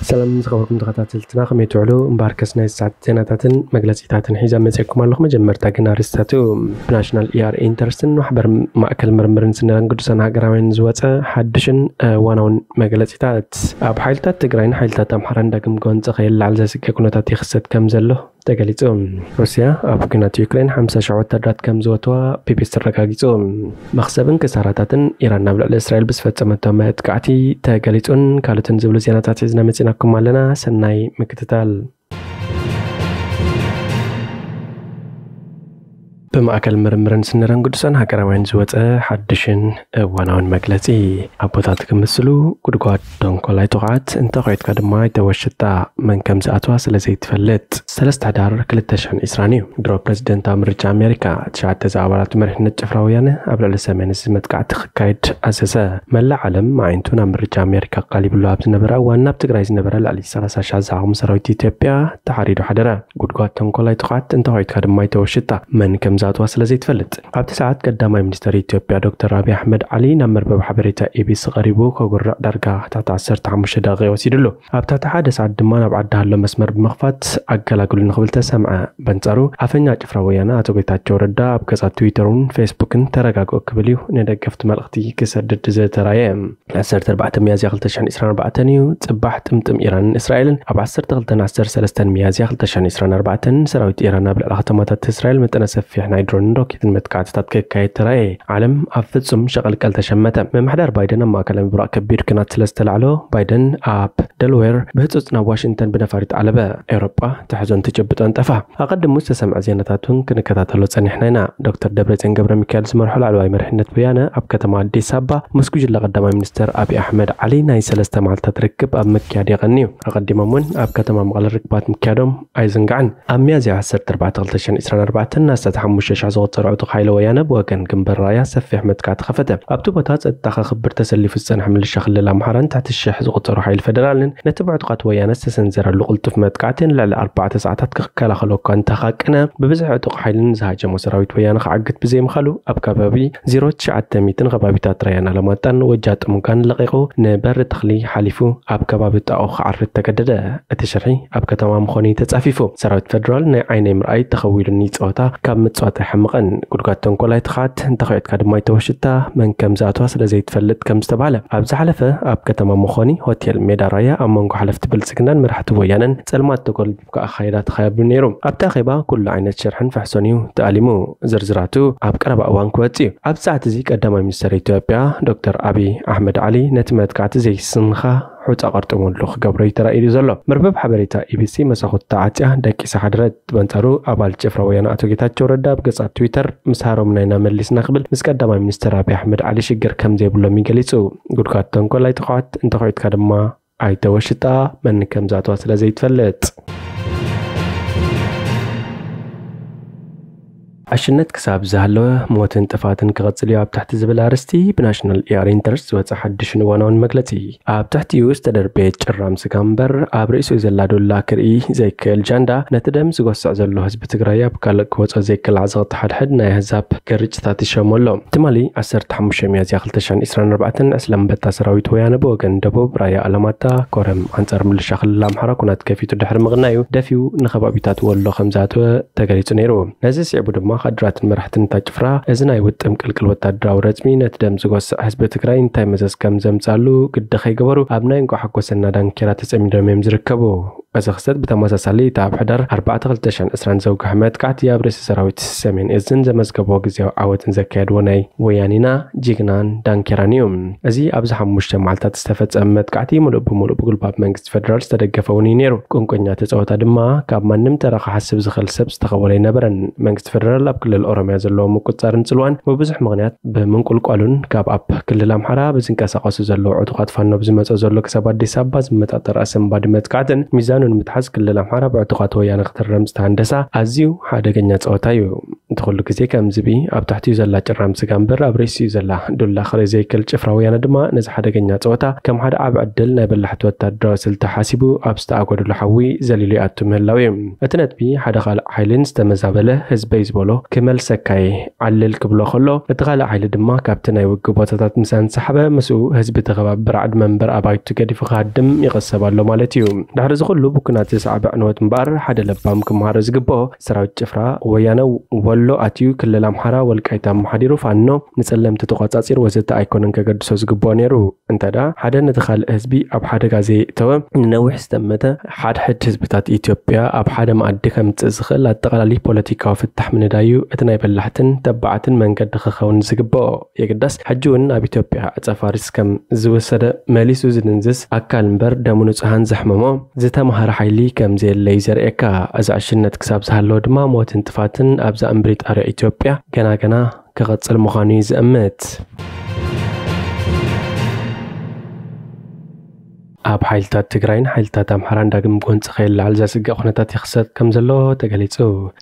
ሰላም ዝኸበርኩም ተኸታተልትና፣ ከመይ ትውዕሉ? እምበኣርከስ ናይ ሰዓት ዜናታትን መግለጺታትን ሒዛ መጺኣኩም ኣለኹ። መጀመርታ ግን ኣርእስታቱ። ብናሽናል ኢኣር ኢንተረስትን ማሕበር ማእከል ምርምርን ስነራን ቅዱሳን ሃገራውያን ዝወጸ ሓድሽን እዋናውን መግለጺታት። ኣብ ሓይልታት ትግራይን ሓይልታት ኣምሓራን ዳግም ጎንጺ ከየለዓል ዘስግእ ኩነታት ይኽሰት ከም ዘሎ ተገሊጹ። ሩስያ ኣብ ኲናት ዩክሬን ሓምሳ ሽሕ ወታደራት ከም ዝወትዋ ቢቢሲ ኣረጋጊጹ። መኽሰብን ክሳራታትን ኢራን ናብ ልዕሊ እስራኤል ብዝፈጸመቶ መጥቃዕቲ ተገሊጹን ካልኦትን ዝብሉ ዜናታት ሒዝና መጺናኩም ኣለና። ሰናይ ምክትታል። ብማእከል ምርምርን ስነራን ቅዱሳን ሃገራውያን ዝወጸ ሓድሽን እዋናውን መግለጺ። ኣቦታት ክምስሉ ጉድጓድ ተንኮል ኣይትኹዓት፣ እንተኾይትካ ድማ ኣይተወሽጣ፣ መን ከም ዝኣትዋ ስለ ዘይትፈልጥ። ሰለስተ ሕዳር ክልተ ሽሕን ዕስራን እዩ። ድሮ ፕረዚደንታዊ ምርጫ ኣሜሪካ፣ ትሽዓተ ዝኣባላቱ መሪሕነት ጭፍራ ወያነ ኣብ ልዕሊ ሰሜን እዚ መጥቃዕቲ ክካየድ ኣዘዘ። መላእ ዓለም ኣዒንቱ ናብ ምርጫ ኣሜሪካ ኣቓሊብሉ ኣብ ዝነበረ እዋን፣ ናብ ትግራይ ዝነበረ ልዕሊ ሰላሳ ሽሕ ዝዓቕሙ ሰራዊት ኢትዮጵያ ተሓሪዱ ሓደረ። ጉድጓድ ተንኮል ኣይትኹዓት፣ እንተኾይትካ ድማ ኣይተወሽጣ፣ መን ከም ዝኣትዋ ስለ ዘይትፈልጥ። ኣብቲ ሰዓት ቀዳማይ ሚኒስተር ኢትዮጵያ ዶክተር ኣብይ ኣሕመድ ዓሊ ናብ መርበብ ሓበሬታ ኢቢሲ ቀሪቡ ከጉርዕ ዳርጋ ትሕቲ ዓሰርተ ሓሙሽተ ደቂቕ ወሲድሉ። ኣብ ትሕቲ ሓደ ሰዓት ድማ ናብ ዓዲ ሃሎ መስመር ብምኽፋት ኣገላግሉ ንኽብል ተሰምዐ። በንጻሩ ኣፈኛ ጭፍራ ወያነ ኣቶ ጌታቸው ረዳ ኣብ ገጻት ትዊተር እውን ፌስቡክን ተረጋግኦ ክብል እዩ ንደገፍቲ መልእኽቲ ክሰድድ ዝተራየ። ዓሰርተ ኣርባዕተ ሚያዝያ ክልተ ሽሕን ዕስራን ኣርባዕተን እዩ። ጽባሕ ጥምጥም ኢራንን እስራኤልን። ኣብ ዓሰርተ ክልተን ዓሰርተ ሰለስተን ሚያዝያ ክልተ ሽሕን ዕስራን ኣርባዕተን ሰራዊት ኢራን ኣብ ልዕሊ ከተማታት እስራኤል መጠነ ሰፊሕ ናይ ድሮንን ሮኬትን መጥቃዕትታት ከካየድ ተራእየ። ዓለም ኣብ ፍጹም ሸቐልቀል ተሸመተ። ምምሕዳር ባይደን ኣብ ማእከላይ ምብራቕ ከቢድ ኲናት ስለ ዝተላዕሎ፣ ባይደን ኣብ ደልዌር ብህጹጽ ናብ ዋሽንግተን ብነፋሪት ዓለበ። ኤውሮጳ ትሕዞን ትጭብጦን ጠፋ። ኣቐድሙ ዝተሰምዐ ዜናታት እውን ክንከታተሎ ጸኒሕና ኢና። ዶክተር ደብረጽዮን ገብረ ሚካኤል ዝመርሖ ላዕለዋይ መሪሕነት ወያነ ኣብ ከተማ ኣዲስ ኣበባ ምስ ጉጅለ ቀዳማይ ሚኒስተር ኣብይ ኣሕመድ ዓሊ ናይ ሰለስተ መዓልታት ርክብ ኣብ ምክያድ የቐንዩ። ኣቐዲሞም እውን ኣብ ከተማ መቐለ ርክባት ምክያዶም ኣይዝንጋዕን። ኣብ ሚያዝያ ዓሰርተ ኣርባዕተ ክልተ ሽሕን ዕስራን ኣርባዕተን ኣስታት ሓሙሽተ ሽሕ ዝቑጸሩ ዕጡቕ ሓይሊ ወያነ ብወገን ግንባር ራያ ሰፊሕ መጥቃዕቲ ከፈተ። ኣብቲ ቦታ ጸጥታ ከኽብር ተሰሊፉ ዝጸንሐ ምልሻ ክልል ኣምሓራን ትሕቲ ሽሕ ዝቑጸሩ ሓይሊ ፈደራልን ነቲ ብዕጡቓት ወያነ ዝተሰንዘረሉ ቅልጡፍ መጥቃዕቲ ንልዕሊ ኣርባዕተ ሰዓታት ክከላኸሎ እኳ እንተሃቀነ፣ ብብዝሒ ዕጡቕ ሓይልን ዝሃጀሞ ሰራዊት ወያነ ክዓግት ብዘይምኻሉ፣ ኣብ ከባቢ ዜሮ ትሽዓተ ሚእትን ከባቢታት ራያን ኣለማጣን ወጃ ጥሙጋን ለቒቑ ንበሪ ተኽሊ ሓሊፉ ኣብ ከባቢ ጣኦ ክዓርድ ተገደደ። እቲ ሽርሒ ኣብ ከተማ መኾኒ ተጻፊፉ። ሰራዊት ፈደራል ናይ ዓይነይ ምርኣይ ተኸዊሉኒ ጸወታ ካብ ምጽዋት ኣይሓምቕን። ጉድጓድ ተንኮል ኣይትኻት፣ እንተኺዕትካ ድማ ኣይተወሽታ፣ መን ከም ዝኣትዋ ስለ ዘይትፈልጥ ከም ዝተባህለ። ኣብ ዝሓለፈ ኣብ ከተማ መኾኒ ሆቴል ሜዳ ራያ ኣብ መንጎ ሓለፍቲ ብልጽግናን መራሕቲ ወያነን ጸልማት ተጎልቢብካ ኣኻይዳ ተኻይዱ ነይሩ። ኣብቲ ኣኼባ ኩሉ ዓይነት ሽርሕን ፍሕሶን እዩ ተኣሊሙ። ዝርዝራቱ ኣብ ቀረባ እዋን ክወጽእ እዩ። ኣብዚ ሰዓት እዚ ቀዳማይ ሚኒስተር ኢትዮጵያ ዶክተር ኣብይ ኣሕመድ ዓሊ ነቲ መጥቃዕቲ ዘይስንኻ ሑጻ ቀርጥሙሉ ክገብሮ እዩ ተራእዩ ዘሎ። መርበብ ሓበሬታ ኢቢሲ መሳኹቲ ተዓጽያ ደቂሳ ሓደረት። በንጻሩ ኣባል ጭፍራ ወያነ ኣቶ ጌታቸው ረዳ ኣብ ገጻት ትዊተር ምስ ሃሮምና ኢና መሊስና ክብል ምስ ቀዳማይ ሚኒስተር ኣብይ ኣሕመድ ዓሊ ሽግር ከም ዘይብሎም እዩ ገሊጹ። ጉድጓድ ተንኮል ኣይትኹዓት፣ እንተኾይትካ ድማ ኣይተወሽጣ፣ መን ከም ዝኣትዋ ስለ ዘይትፈልጥ። ዕሽነት ክሳብ ዝሃለወ ሞትን ጥፋትን ክቐጽል እዩ ኣብ ትሕቲ ዝብል ኣርእስቲ ብናሽናል ኢኣር ኢንተረስት ዝወጸ ሓድሽን እዋናውን መግለጺ። ኣብ ትሕቲኡ ዝተደርበየ ጭራም ስጋ እምበር ኣብ ርእሱ ዘላ ዱላ ክርኢ ዘይክእል ጃንዳ ነቲ ደም ዝጎስዕ ዘሎ ህዝቢ ትግራይ ኣብ ካልእ ክወጾ ዘይክእል ዓዘቕቲ ሓድሕድ ናይ ኣህዛብ ግርጭታት ይሸሞ ኣሎ። ትማሊ ዓሰርተ ሓሙሽተ ሚያዝያ ክልተ ሽሕን ዕስራን ኣርባዕተን ዕስለ ኣንበጣ ሰራዊት ወያነ ብወገን ደቡብ ራያ ኣለማጣ ኮረም ኣንጻር ምልሻ ክልል ኣምሓራ ኩናት ከፊቱ ድሕሪ ምቕናዩ ደፊኡ ንከባቢታት ወሎ ከም ዝኣተወ ተገሊጹ ነይሩ። ነዚ ስዒቡ ድማ ካድራትን መራሕትን እታ ጭፍራ እዚ ናይ ውጥም ቅልቅል ወታደራዊ ረጽሚ ነቲ ደም ዝጎስዕ ህዝቢ ትግራይ እንታይ መዘዝ ከም ዘምጻሉ ግዲ ከይገበሩ ኣብ ናይ እንቋዕ ሓጎሰና ዳንኬራ ተጸሚዶም እዮም ዝርከቡ። እዚ ክስተት ብተመሳሳሊ እቲ ኣብ ሕዳር ኣርባዕተ ክልተ ሽሕን ዕስራን ዘውግሐ መጥቃዕቲ ኣብ ርእሲ ሰራዊት ሰሜን እዝን ዘመዝገቦ ግዜያዊ ዓወትን ዘካየድዎ ናይ ወያኒና ጅግናን ዳንኬራን እዩ። እዚ ኣብዚ ሓሙሽተ መዓልታት ዝተፈጸመ መጥቃዕቲ ምሉእ ብምሉእ ብጉልባብ መንግስቲ ፈደራል ዝተደገፈ እውን እዩ ነይሩ። ቁንቁኛ ተጻወታ ድማ ካብ ማንም ተራ ክሓስብ ዝኽእል ሰብ ዝተኸወለ ኣይነበረን። መንግስቲ ፈደራል ኣብ ክልል ኦሮምያ ዘለዎ ምቁጽጻርን ጽልዋን ብብዙሕ ምኽንያት ብምንቁልቋሉን ካብ ኣብ ክልል ኣምሓራ ብዝንቀሳቐሱ ዘለዉ ዕጡቓት ፋኖ ብዝመጾ ዘሎ ክሳብ ኣዲስ ኣበባ ዝመጣጠር ኣሰንባዲ መጥቃዕትን ሚዛኑ ንምትሓዝ ክልል ኣምሓራ ብዕጡቓት ወያነ ክትረም ዝተሃንደሳ ኣዝዩ ሓደገኛ ጸወታ እዩ። እቲ ኩሉ ግዜ ከም ዝብኢ ኣብ ትሕቲ እዩ ዘላ ጭራም ስጋ እምበር ኣብ ርእሲ እዩ ዘላ ዱላ ክርኢ ዘይክእል ጭፍራ ወያነ ድማ ነዚ ሓደገኛ ጸወታ ከም ሓደ ዓቢ ዕድል ናይ በላሕቲ ወታደራዊ ስልቲ ሓሲቡ ኣብ ዝተኣጎደሉ ሓዊ ዘሊሉ ይኣቱ ምህላው እዩ። እቲ ነጥቢ ሓደ ካልእ ሓይልን ዝተመዛበለ ህዝበይ ዝበሎ ክመልሰካይ ዓልል ክብሎ ከሎ፣ እቲ ካልእ ሓይሊ ድማ ካብቲ ናይ ውግእ ቦታታት ምስ ኣንሳሕበ ምስኡ ህዝቢ እቲ ከባቢ ብራዕዲ መንበር ኣባይቱ ገዲፉ ክሃድም ይቐሰብ ኣሎ ማለት እዩ። ድሕሪ እዚ ኩሉ ብኩናት ዝሰዓበ ዕንወት እምበኣር ሓደ ለባም ክመሃሮ ዝግብኦ ሰራዊት ጭፍራ ወያነ ወሎ ኣትዩ ክልል ኣምሓራ ወልቃይት ኣመሓዲሩ ፋኖ ንጸለምቲ ተቋጻጺር ወዘተ ኣይኮነን ከገድሶ ዝግብኦ ነይሩ። እንተ ደኣ ሓደ ነቲ ካልእ ህዝቢ ኣብ ሓደጋ ዘየእተወ ንነዊሕ ዝጠመተ ሓድሕድ ህዝብታት ኢትዮጵያ ኣብ ሓደ መኣዲ ከምጽእ ዝኽእል ኣጠቓላሊ ፖለቲካዊ ፍታሕ ምንዳዩ እቲ ናይ በላሕትን ተባዓትን መንገዲ ክኸውን ዝግብኦ። የግዳስ ሕጂ እውን ኣብ ኢትዮጵያ ዕጸ ፋሪስ ከም ዝወሰደ መሊሱ ዝድንዝስ ኣካል እምበር ደሙ ንጹሃን ዘሕመሞ ዝተማሃረ ሓይሊ ከም ዘየለ እዩ ዘርእየካ። እዚ ዕሽነት ክሳብ ዝሃለወ ድማ ሞትን ጥፋትን ኣብዛ እምብሪጣርያ ኢትዮጵያ ገና ገና ክቐጽል ምዃኑ እዩ ዝእምት። ኣብ ሓይልታት ትግራይን ሓይልታት ኣምሓራን ዳግም ጎንፂ ከይለዓል ዘስግእ ኩነታት ይኽሰት ከም ዘሎ ተገሊጹ።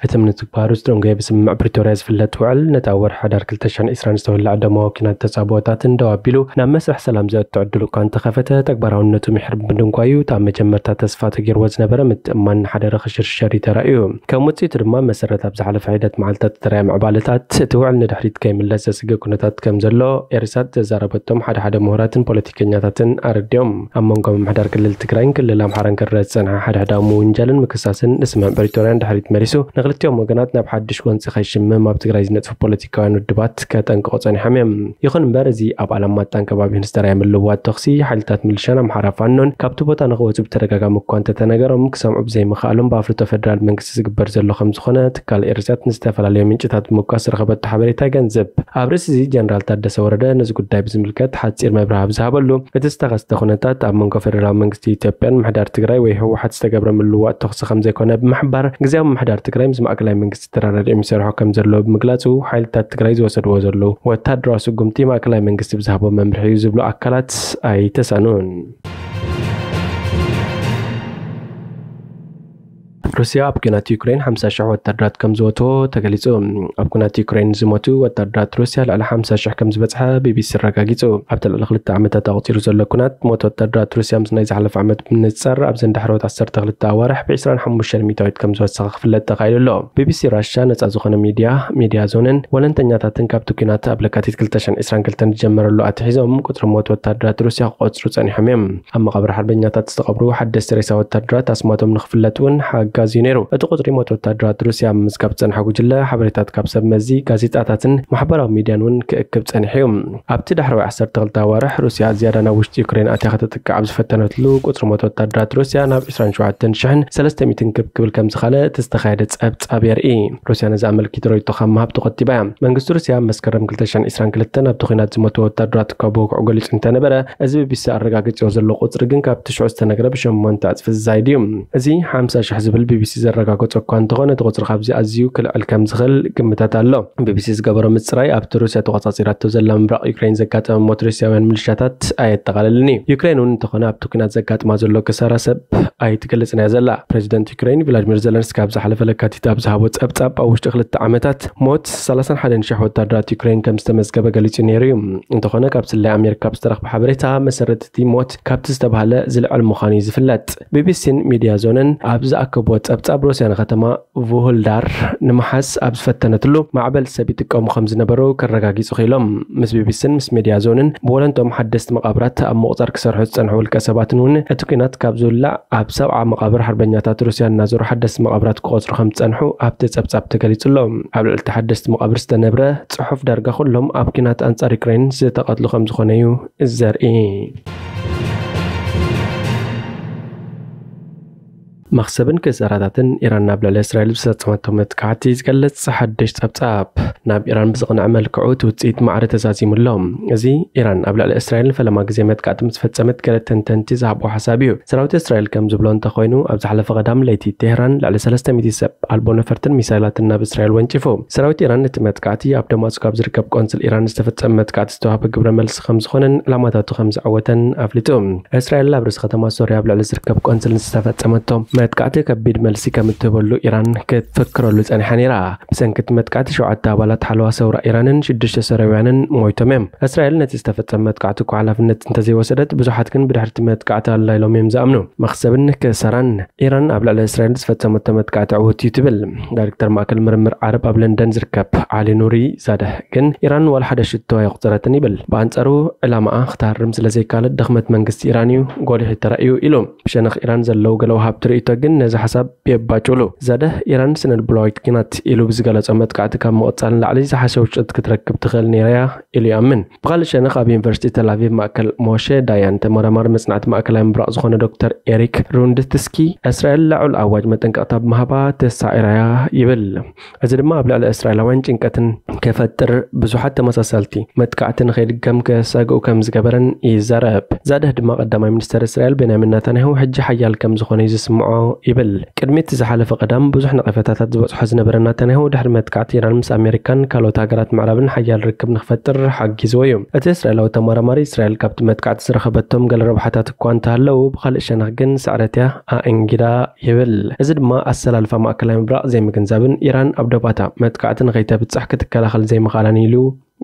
እቲ ምንትግባሩ ዝደንጎየ ብስምምዕ ፕሪቶርያ ዝፍለጥ ውዕል ነታ ወርሒ ሕዳር ክልተ ሽሕን ዕስራን ዝተወልዐ ደማዊ ኲናት ተጻብኦታትን ደው ኣቢሉ ናብ መስርሕ ሰላም ዘእቱ ዕድል እኳ እንተኸፈተ፣ ተግባራውነቱ ምሕር ብምድንጓዩ፣ እቲ ኣብ መጀመርታ ተስፋ ተገይርዎ ዝነበረ ምትእምማን እናሓደረ ክሽርሸር እዩ ተራእዩ። ከም ውጽኢቱ ድማ መሰረት ኣብ ዝሓለፈ ሒደት መዓልታት ዝተራእየ ምዕባለታት እቲ ውዕል ንድሕሪት ከይምለስ ዘስግእ ኩነታት ከም ዘሎ ኤሪሳት ዘዛረበቶም ሓደ ሓደ ምሁራትን ፖለቲከኛታትን ኣረዲኦም። ኣብ መንጎ ምምሕዳር ክልል ትግራይን ክልል ኣምሓራን ክረአ ዝጸንሐ ሓድሕዳዊ ምውንጃልን ምክሳስን ንስምምዕ ፕሪቶርያን ድሕሪት መሊሱ ንክልቲኦም ወገናት ናብ ሓድሽ ጎንጺ ከይሽምም ኣብ ትግራይ ዝነጥፉ ፖለቲካውያን ውድባት ከጠንቅቑ ጸኒሖም እዮም። ይኹን እምበር፣ እዚ ኣብ ኣላማጣን ከባቢን ዝተራእየ ምልውዋጥ ተኹሲ ሓይልታት ሚሊሻን ኣምሓራ ፋኖን ካብቲ ቦታ ንኽወጹ ብተደጋጋሚ እኳ እንተተነገሮም፣ ክሰምዑ ብዘይምኽኣሎም ብኣፍልጦ ፌደራል መንግስቲ ዝግበር ዘሎ ከም ዝኾነ ትካል ኤሪሳት ንዝተፈላለዩ ምንጭታት ብምውካስ ዝረኸበቶ ሓበሬታ ይገንዝብ። ኣብ ርእሲ እዚ ጀነራል ታደሰ ወረደ ነዚ ጉዳይ ብዝምልከት ሓጺር መብርሂ ኣብ ዝሃበሉ፣ እቲ ዝተኸስተ ኩነታት ኣብ መንጎ ፌደራላዊ መንግስቲ ኢትዮጵያን ምምሕዳር ትግራይ ወይ ህወሓት ዝተገብረ ምልውዋጥ ተኹሲ ከም ዘይኮነ ብምሕባር፣ ግዝያዊ ምምሕዳር ትግራይ ምስ ማእከላይ መንግስቲ ተራዳዲኦም ይሰርሑ ከም ዘለዉ ብምግላጹ፣ ሓይልታት ትግራይ ዝወሰድዎ ዘለዉ ወታደራዊ ስጉምቲ ማእከላይ መንግስቲ ብዝሃቦ መምርሒ እዩ ዝብሉ ኣካላት ኣይተሳኑን። ሩስያ ኣብ ኲናት ዩክሬን ሓምሳ ሽሕ ወታደራት ከም ዝሞትዎ ተገሊጹ። ኣብ ኲናት ዩክሬን ዝሞቱ ወታደራት ሩስያ ልዕሊ ሓምሳ ሽሕ ከም ዝበጽሐ ቢቢሲ ኣረጋጊጹ። ኣብቲ ልዕሊ ክልተ ዓመታት ኣቑጺሩ ዘሎ ኲናት፣ ሞት ወታደራት ሩስያ ምስ ናይ ዝሓለፈ ዓመት ብምንጽጻር፣ ኣብዘን ዳሕረዎት ዓሰርተ ክልተ ኣዋርሕ ብ ዕስራን ሓሙሽተን ሚእታዊት ከም ዝወሰኸ ክፍለጥ ተኻኢሉ ኣሎ። ቢቢሲ ራሻ ነጻ ዝኾነ ሚድያ፣ ሚድያ ዞንን ወለንተኛታትን ካብቲ ኲናት ኣብ ለካቲት ክልተ ሽሕን ዕስራን ክልተን ዝጀመረሉ ኣትሒዞም ቁጽሪ ሞት ወታደራት ሩስያ ክቆጽሩ ጸኒሖም እዮም። ኣብ መቓብር ሓርበኛታት ዝተቐብሩ ሓደስቲ ሬሳ ወታደራት ኣስማቶም ንኽፍለጥ እውን ሓጋዚ እዩ ነይሩ። እቲ ቁጽሪ ሞት ወታደራት ሩስያ ኣብ ምምዝጋብ ዝጸንሐ ጉጅለ ሓበሬታት ካብ ሰብ መዚ፣ ጋዜጣታትን ማሕበራዊ ሚድያን እውን ክእክብ ጸኒሑ እዩ። ኣብቲ ዳሕረዋይ ዓሰርተ ክልተ ኣዋርሕ ሩስያ ዝያዳ ናብ ውሽጢ ዩክሬን ኣትያ ከተጥቅዕ ኣብ ዝፈተነትሉ ቁጽሪ ሞት ወታደራት ሩስያ ናብ ዕስራን ሸውዓተን ሽሕን ሰለስተ ሚእትን ክብ ክብል ከም ዝኻለ እቲ ዝተኻየደ ጸብጻብ የርኢ። ሩስያ ነዚ ኣመልኪቱ ርእይቶ ካብ ምሃብ ተቖጢባ እያ። መንግስቲ ሩስያ ኣብ መስከረም ክልተ ሽሕን ዕስራን ክልተን ኣብቲ ኲናት ዝሞቱ ወታደራት እኳ ብወግዑ ገሊጹ እንተነበረ፣ እዚ ቢቢሲ ኣረጋጊጽዎ ዘሎ ቁጽሪ ግን ካብቲ ሽዑ ዝተነግረ ብሸሞንተ ዕጽፊ ዝዛይድ እዩ። እዚ ሓምሳ ሽሕ ዝብል ቢቢሲ ዘረጋገጾ እኳ እንተኾነ፣ እቲ ቁጽሪ ካብዚ ኣዝዩ ክልዕል ከም ዝኽእል ግምታት ኣሎ። ቢቢሲ ዝገበሮ ምጽራይ፣ ኣብቲ ሩስያ ተቖጻጺራቶ ዘላ ምብራቕ ዩክሬን ዘጋጠመ ሞት ሩስያውያን ሚሊሻታት ኣየጠቓልልን እዩ። ዩክሬን እውን እንተኾነ ኣብቲ ኲናት ዘጋጥማ ዘሎ ክሳራ ሰብ ኣይትገልጽን እያ ዘላ። ፕሬዚደንት ዩክሬን ቭላዲሚር ዘለንስኪ ኣብ ዝሓለፈ ለካቲት ኣብ ዝሃቦ ጸብጻብ፣ ኣብ ውሽጢ ክልተ ዓመታት ሞት ሰላሳን ሓደን ሽሕ ወታደራት ዩክሬን ከም ዝተመዝገበ ገሊጹ ነይሩ እዩ። እንተኾነ፣ ካብ ስለያ ኣሜሪካ ብዝተረኽበ ሓበሬታ መሰረት፣ እቲ ሞት ካብቲ ዝተባህለ ዝልዕል ምዃኑ እዩ ዝፍለጥ። ቢቢሲን ሚድያ ዞንን ኣብ ዝኣከብዎ ጸብጻብ፣ ሩስያ ንከተማ ቮሆልዳር ንምሓዝ ኣብ ዝፈተነትሉ፣ ማዕበል ሰብ ይጥቀሙ ከም ዝነበሩ ከረጋጊጹ ክኢሎም። ምስ ቢቢሲን ምስ ሚድያ ዞንን ብወለንቶም ሓደስቲ መቓብራት ኣብ ምቑጻር ክሰርሑ ዝጸንሑ ውልቀ ሰባትን እውን፣ እቲ ኲናት ካብ ዝውላዕ ኣብ ሰብዓ መቓብር ሓርበኛታት ሩስያ እናዞሩ ሓደስቲ መቓብራት ክቖጽሩ ከም ዝጸንሑ ኣብቲ ጸብጻብ ተገሊጹ ኣሎ። ኣብ ልዕሊ እቲ ሓደስቲ መቓብር ዝተነብረ ጽሑፍ፣ ዳርጋ ኩሎም ኣብ ኲናት ኣንጻር ዩክሬን ዝተቐትሉ ከም ዝኾነ እዩ ዘርኢ። መኽሰብን ክእሰራታትን ኢራን ናብ ልዕሊ እስራኤል ብዝፈጸመቶ መጥቃዕቲ ዝገልጽ ሓድሽ ጸብጻብ። ናብ ኢራን ብዝቕንዐ መልክዑ እቲ ውጽኢት ማዕረ ተዛዚሙ ኣሎ። እዚ ኢራን ኣብ ልዕሊ እስራኤል ንፈለማ ግዜ መጥቃዕቲ ምስ ፈጸመት ገለ ተንተንቲ ዝሃብዎ ሓሳብ እዩ። ሰራዊት እስራኤል ከም ዝብሎ እንተኾይኑ፣ ኣብ ዝሓለፈ ቀዳም ለይቲ ቴህራን ልዕሊ ሰለስተ ሚእቲ ሰብ ኣልቦ ነፈርትን ሚሳይላትን ናብ እስራኤል ወንጪፉ። ሰራዊት ኢራን ነቲ መጥቃዕቲ ኣብ ደማስቆ ኣብ ዝርከብ ቆንስል ኢራን ዝተፈጸመ መጥቃዕቲ ዝተዋህበ ግብረ መልሲ ከም ዝኾነን ዕላማታቱ ከም ዝዓወተን ኣፍሊጡ። እስራኤል ኣብ ርእሲ ከተማ ሶርያ ኣብ ልዕሊ ዝርከብ ቆንስል ዝተፈጸመቶ መጥቃዕቲ ከቢድ መልሲ ከም እትህበሉ ኢራን ክትፍክረሉ ጸኒሓ ነይራ። ብሰንኪ እቲ መጥቃዕቲ ሸውዓተ ኣባላት ሓለዋ ሰውራ ኢራንን ሽዱሽተ ሶርያውያንን ሞይቶም እዮም። እስራኤል ነቲ ዝተፈጸመ መጥቃዕቲ እኳ ሓላፍነት እንተዘይወሰደት፣ ብዙሓት ግን ብድሕሪ እቲ መጥቃዕቲ ኣላ ኢሎም እዮም ዝኣምኑ። መኽሰብን ክእሰራን። ኢራን ኣብ ልዕሊ እስራኤል ዝፈጸመቶ መጥቃዕቲ ዕዉት እዩ ትብል። ዳይሬክተር ማእከል ምርምር ዓረብ ኣብ ለንደን ዝርከብ ዓሊ ኑሪ ዛደህ ግን፣ ኢራን ዋላ ሓደ ሽቶ ኣየቑጸረትን ይብል። ብኣንጻሩ፣ ዕላማኣ ክትሃርም ስለ ዘይከኣለት ድኽመት መንግስቲ ኢራን እዩ ጎሊሑ ተራእዩ ኢሉ። ብሸነኽ ኢራን ዘለዉ ገለ ወሃብቲ ርእይቶ ግን ነዚ ሓሳብ የባጭሉ። ዛደህ፣ ኢራን ስነ ልቦናዊት ኲናት ኢሉ ብዝገለጾ መጥቃዕቲ ካብ ምቕጻል ንላዕሊ ዝሓሸ ውጽኢት ክትረክብ ትኽእል ነይራ እያ ኢሉ ይኣምን። ብኻልእ ሸነኽ፣ ኣብ ዩኒቨርሲቲ ተላቪቭ ማእከል ሞሼ ዳያን ተመራማሪ መጽናዕቲ ማእከላይ ምብራቕ ዝኾነ ዶክተር ኤሪክ ሩንድትስኪ፣ እስራኤል ልዑል ኣዋጅ መጠንቀቕታ ብምሃባ ተሳዒራ እያ ይብል። እዚ ድማ ኣብ ልዕሊ እስራኤላውያን ጭንቀትን ክፈጥር፣ ብዙሓት ተመሳሳልቲ መጥቃዕቲ ንኸይድገም ከሰግኡ ከም ዝገበረን ይዛረብ። ዛደህ ድማ ቀዳማይ ሚኒስተር እስራኤል ቤንያሚን ናታንያሁ ሕጂ ሓያል ከም ዝኾነ እዩ ዝስምዖ ይብል። ቅድሚ እቲ ዝሓለፈ ቀዳም ብዙሕ ነቐፌታታት ዝበጽሖ ዝነበረ ናታንያሁ፣ ድሕሪ መጥቃዕቲ ኢራን ምስ ኣሜሪካን ካልኦት ሃገራት ምዕራብን ሓያል ርክብ ንኽፈጥር ሓጊዝዎ እዩ። እቲ እስራኤላዊ ተመራማሪ፣ እስራኤል ካብቲ መጥቃዕቲ ዝረኸበቶም ገለ ረብሓታት እኳ እንተሃለዉ፣ ብኻልእ ሸነኽ ግን ስዕረት እያ ኣእንጊዳ ይብል። እዚ ድማ ኣሰላልፋ ማእከላይ ምብራቕ ዘይምግንዛብን ኢራን ኣብ ዶባታ መጥቃዕቲ ንኸይተብጽሕ ክትከላኸል ዘይምኽኣላን ኢሉ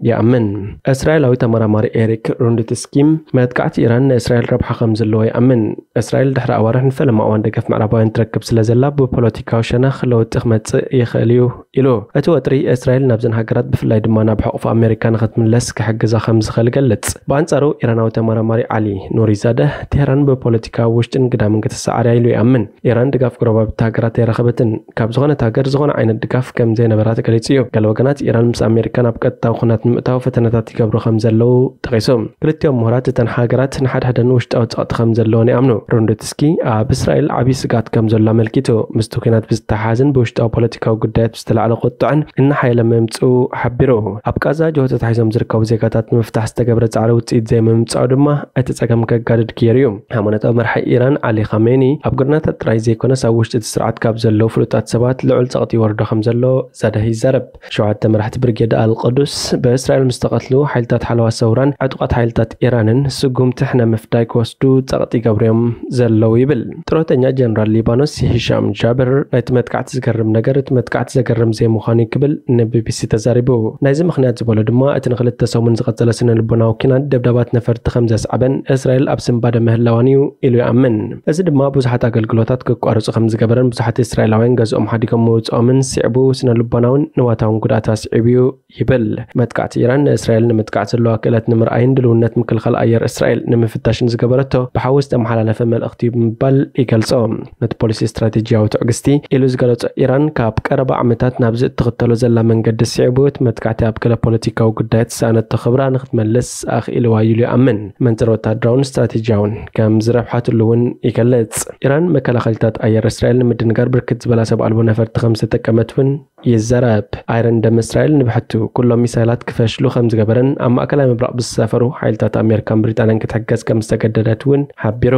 ይኣምን። እስራኤላዊ ተመራማሪ ኤሪክ ሩንድትስኪም፣ መጥቃዕቲ ኢራን ንእስራኤል ረብሓ ከም ዘለዎ ይኣምን። እስራኤል ድሕሪ ኣዋርሕ ንፈለማ እዋን ደገፍ ምዕራባውያን ትረክብ ስለ ዘላ፣ ብፖለቲካዊ ሸነኽ ለውጢ ክመጽእ ይኽእል እዩ ኢሉ። እቲ ወጥሪ እስራኤል ናብዘን ሃገራት፣ ብፍላይ ድማ ናብ ሕቑፍ ኣሜሪካ ንኽትምለስ ክሕግዛ ከም ዝኽእል ይገልጽ። ብኣንጻሩ፣ ኢራናዊ ተመራማሪ ዓሊ ኑሪዛደህ፣ ቴህራን ብፖለቲካዊ ውሽጥን ግዳምን ክትሰዓር እያ ኢሉ ይኣምን። ኢራን ድጋፍ ጎረባብቲ ሃገራት ኣይረኸበትን። ካብ ዝኾነት ሃገር ዝኾነ ዓይነት ድጋፍ ከም ዘይነበራ ተገሊጹ እዩ። ገለ ወገናት፣ ኢራን ምስ ኣሜሪካ ናብ ቀጥታዊ ኹናት ንምእታው ፈተነታት ይገብሩ ከም ዘለዉ ጠቒሱ። ክልቲኦም ምሁራት፣ እተን ሃገራት ንሓድሕደን ውሽጣዊ ጸቕጢ ከም ዘለወን ይኣምኑ። ሩንድትስኪ፣ ኣብ እስራኤል ዓቢ ስግኣት ከም ዘሎ ኣመልኪቱ፣ ምስቲ ኲናት ብዝተሓሓዝን ብውሽጣዊ ፖለቲካዊ ጉዳያት ብዝተላዕለ ቁጥዐን እናሓየለ ምምጽኡ ሓቢሩ። ኣብ ቃዛ ጅሆ ተታሒዞም ዝርከቡ ዜጋታት ንምፍታሕ ዝተገብረ ጻዕሪ ውጽኢት ዘይምምጻኡ ድማ እቲ ጸገም ከጋድድ ክየር እዩ። ሃይማኖታዊ መራሒ ኢራን ዓሊ ኻሜኒ፣ ኣብ ጎደናታት ጥራይ ዘይኮነስ ኣብ ውሽጢ እቲ ስርዓት ካብ ዘለዉ ፍሉጣት ሰባት ልዑል ጸቕጢ ይወርዶ ከም ዘሎ ዛደህ ይዛረብ። ሸውዓተ መራሕቲ ብርጌድ ኣልቅዱስ ብእስራኤል ምስ ተቐትሉ፣ ሓይልታት ሓለዋ ሰውራን ዕጡቓት ሓይልታት ኢራንን ስጉምቲ ሕነ ምፍዳይ ክወስዱ ጸቕጢ ይገብሩ እዮም ዘለዉ ይብል። ጥሮተኛ ጀነራል ሊባኖስ ሂሻም ጃብር፣ ናይቲ መጥቃዕቲ ዝገርም ነገር እቲ መጥቃዕቲ ዘገርም ዘይምዃኑ እዩ ክብል ንቢቢሲ ተዛሪቡ። ናይዚ ምኽንያት ዝበሎ ድማ፣ እቲ ንኽልተ ሰሙን ዝቐጸለ ስነ ልቦናዊ ኲናት፣ ደብዳባት ነፈርቲ ከም ዘስዓበን እስራኤል ኣብ ስንባደ ምህላዋን እዩ ኢሉ ይኣምን። እዚ ድማ ብዙሓት ኣገልግሎታት ክቋረጹ ከም ዝገበረን ብዙሓት እስራኤላውያን ገዝኦም ሓዲጎም ምውጽኦምን ስዒቡ፣ ስነ ልቦናውን ንዋታውን ጉድኣት ኣስዒቡ እዩ ይብል። መጥቃዕቲ ኢራን ንእስራኤል ንምጥቃዕ ዘለዋ ክእለት ንምርኣይን ድልውነት ምክልኻል ኣየር እስራኤል ንምፍታሽን ዝገበረቶ ብሓዊ ዝተመሓላለፈ መልእኽቲ እዩ ብምባል ይገልጾ። ነቲ ፖሊሲ ስትራቴጂያዊ ትዕግስቲ ኢሉ ዝገለጾ ኢራን፣ ካብ ቀረባ ዓመታት ናብዚ እትኽተሎ ዘላ መንገዲ ስዒቡ፣ እቲ መጥቃዕቲ ኣብ ገለ ፖለቲካዊ ጉዳያት ዝሰኣነቶ ክብራ ንክትመልስ ኣኽኢልዋ እዩ ኢሉ ይኣምን። መንጽር ወታደራውን ስትራቴጂያውን ከም ዝረብሓትሉ እውን ይገልጽ። ኢራን መከላኸሊታት ኣየር እስራኤል ንምድንጋር ብርክት ዝበላ ሰብ ኣልቦ ነፈርቲ ከም ዝተጠቀመት እውን ይዘረብ። ኣይረን ደም እስራኤል ንብሕቱ ኩሎም ሚሳይላት ክፈሽሉ ከም ዝገበረን ኣብ ማእከላይ ምብራቕ ብዝሰፈሩ ሓይልታት ኣሜሪካን ብሪጣንያን ክትሕገዝ ከም ዝተገደደት እውን ሓቢሩ።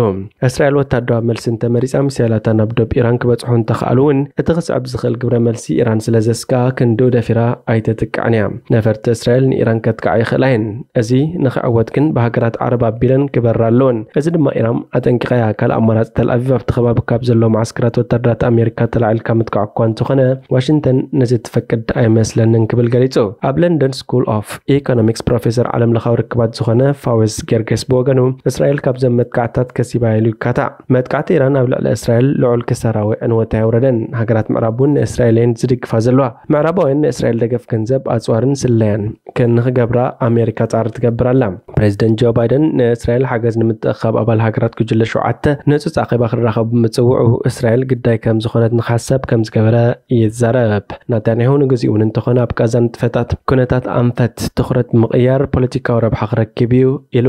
እስራኤል ወታደራዊ መልሲ እንተመሪጻ፣ ሚሳይላታ ናብ ዶብ ኢራን ክበጽሑ እንተኸኣሉ እውን፣ እቲ ክስዕብ ዝኽእል ግብረ መልሲ ኢራን ስለ ዘስግኣ ክንድኡ ደፊራ ኣይተጥቅዕን እያ። ነፈርቲ እስራኤል ንኢራን ከጥቅዓ ይኽእላ እየን። እዚ ንኽዕወት ግን ብሃገራት ዓረብ ኣቢለን ክበራ ኣለወን። እዚ ድማ ኢራን ኣጠንቂቓ እያ። ካልእ ኣማራጺ፣ ተልኣቪቭ ኣብቲ ከባቢ ካብ ዘለዉ መዓስከራት ወታደራት ኣሜሪካ ተላዒልካ ምጥቃዕ እኳ እንተኾነ፣ ዋሽንግተን ነዚ ትፈቅድ ኣይመስለንን ክብል ገሊጹ። ኣብ ለንደን ስኩል ኦፍ ኢኮኖሚክስ ፕሮፌሰር ዓለምለኻዊ ርክባት ዝኾነ ፋውዝ ጌርጌስ ብወገኑ፣ እስራኤል ካብዘን መጥቃዕትታት ከሲባ ኢሉ ይካታዕ። መጥቃዕቲ ኢራን ኣብ ልዕሊ እስራኤል ልዑል ክሳራዊ ዕንወት ኣየውረደን። ሃገራት ምዕራብ እውን ንእስራኤል እየን ዝድግፋ ዘለዋ። ምዕራባውያን ንእስራኤል ደገፍ ገንዘብ፣ ኣጽዋርን ስለያን ክንክገብራ ኣሜሪካ ጻዕሪ ትገብር ኣላ። ፕሬዚደንት ጆ ባይደን ንእስራኤል ሓገዝ ንምትእኽኻብ ኣባል ሃገራት ጉጅለ ሸውዓተ ንህጹጽ ኣኼባ ክራኸቡ ብምጽውዑ፣ እስራኤል ግዳይ ከም ዝኾነት ንክሓሳብ ከም ዝገበረ ይዛረብ። ናታንያሁ ንግዚኡ እውን እንተኾነ ኣብ ጋዛ ንጥፈታት ኩነታት ኣንፈት ትኹረት ምቕያር ፖለቲካዊ ረብሓ ክረክብ እዩ ኢሉ።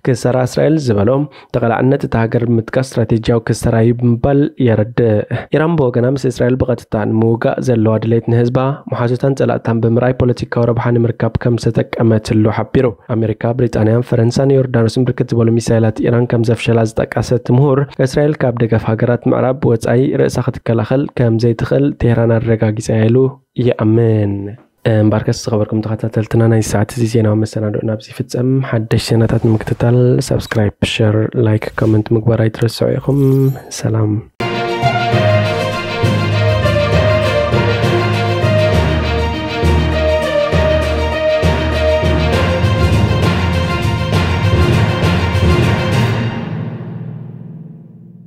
ክሰራ እስራኤል ዝበሎ ተቐላዕነት እታ ሃገር ብምጥቃስ ስትራቴጂያዊ ክሰራ እዩ ብምባል የረድእ። ኢራን ብወገና ምስ እስራኤል ብቐጥታ ንምውጋእ ዘለዋ ድሌት ንህዝባ፣ መሓዙታን ጸላእታን ብምርኣይ ፖለቲካዊ ረብሓ ንምርካብ ከም ዝተጠቀመትሉ ሓቢሩ። ኣሜሪካ፣ ብሪጣንያን ፈረንሳን ዮርዳኖስን ብርክት ዝበሉ ሚሳይላት ኢራን ከም ዘፍሸላ ዝጠቀሰት ምሁር፣ እስራኤል ካብ ደገፍ ሃገራት ምዕራብ ወጻኢ ርእሳ ክትከላኸል ከም ዘይትኽእል ቴህራን ኣረጋጊጻ ኢሉ ይኣምን። እምበኣርከስ ዝኸበርኩም ተኸታተልትና፣ ናይ ሰዓት እዚ ዜናዊ መሰናድኦ ናብዚ ይፍጸም። ሓደሽ ዜናታት ንምክትታል ሳብስክራይብ፣ ሸር፣ ላይክ፣ ኮመንት ምግባር ኣይትረስዑ ኢኹም። ሰላም።